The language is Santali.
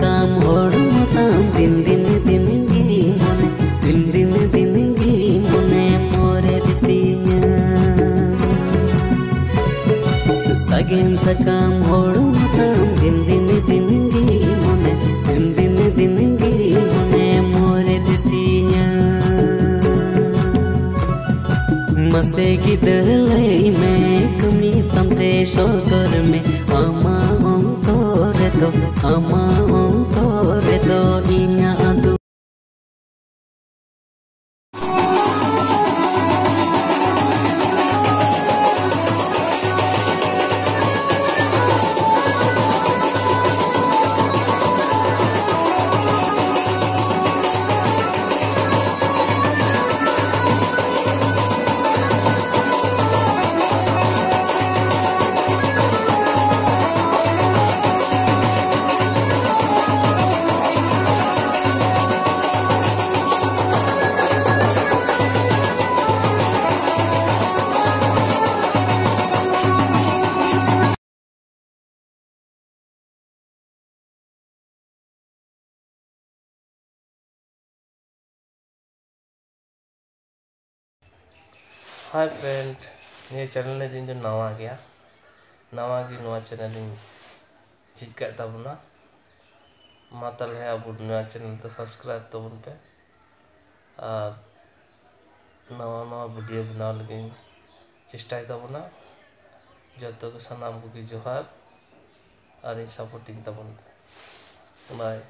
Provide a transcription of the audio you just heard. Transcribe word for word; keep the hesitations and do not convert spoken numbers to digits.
ᱛᱟᱢ ᱦᱚᱲᱢᱚ ᱛᱟᱢ ᱫᱤᱱ ᱫᱤᱱ ᱫᱤᱱ ᱜᱮ ᱢᱚᱱᱮ, ᱫᱤᱱ ᱫᱤᱱ ᱫᱤᱱ ᱜᱮ ᱢᱚᱱᱮ ᱢᱚᱨᱮ ᱛᱤᱧᱟ᱾ ᱥᱟᱜᱮᱱ ᱥᱟᱠᱟᱢ ᱦᱚᱲᱢᱚ ᱛᱟᱢ ᱫᱤᱱ ᱫᱤᱱ ᱫᱤᱱ ᱜᱮ ᱢᱚᱱᱮ, ᱫᱤᱱ ᱫᱤᱱ ᱫᱤᱱ ᱜᱮ ᱢᱚᱱᱮ ᱢᱚᱨᱮ ᱛᱤᱧᱟ᱾ ᱢᱟᱥᱮ ᱜᱤᱫᱟᱹᱨ ᱞᱟᱹᱭ ᱢᱮ, ᱠᱟᱹᱢᱤ ᱛᱟᱢ ᱛᱮ ᱥᱚᱫᱚᱨ ᱢᱮ ᱟᱢᱟᱜ ᱚᱱᱛᱚᱨ ᱨᱮᱫᱚ, ᱟᱢᱟᱜ ᱚᱱᱛᱚᱨ ᱨᱮᱫᱚ ᱤᱧᱟᱹᱜ ᱫᱩᱠ᱾ Hi friend, ᱱᱤᱭᱟᱹ channel ᱨᱮ ᱤᱧ ᱫᱚ ᱱᱟᱣᱟ ᱜᱮᱭᱟ, ᱱᱟᱣᱟ ᱜᱮ ᱱᱚᱣᱟ channel ᱤᱧ ᱡᱷᱤᱡ ᱠᱟᱜ ᱛᱟᱵᱚᱱᱟ᱾ ᱢᱟ ᱛᱟᱦᱞᱮ ᱟᱵᱚ ᱱᱚᱣᱟ channel ᱫᱚ subscribe ᱛᱟᱵᱚᱱ ᱯᱮ ᱟᱨ ᱱᱟᱣᱟ ᱱᱟᱣᱟ video ᱵᱮᱱᱟᱣ ᱞᱟᱹᱜᱤᱫ ᱤᱧ ᱪᱮᱥᱴᱟᱭ ᱛᱟᱵᱚᱱᱟ᱾ ᱡᱚᱛᱚ ᱜᱮ ᱥᱟᱱᱟᱢ ᱠᱚᱜᱮ ᱡᱚᱦᱟᱨ ᱟᱨ ᱤᱧ supporting ᱛᱟᱵᱚᱱ ᱯᱮ᱾ Bye᱾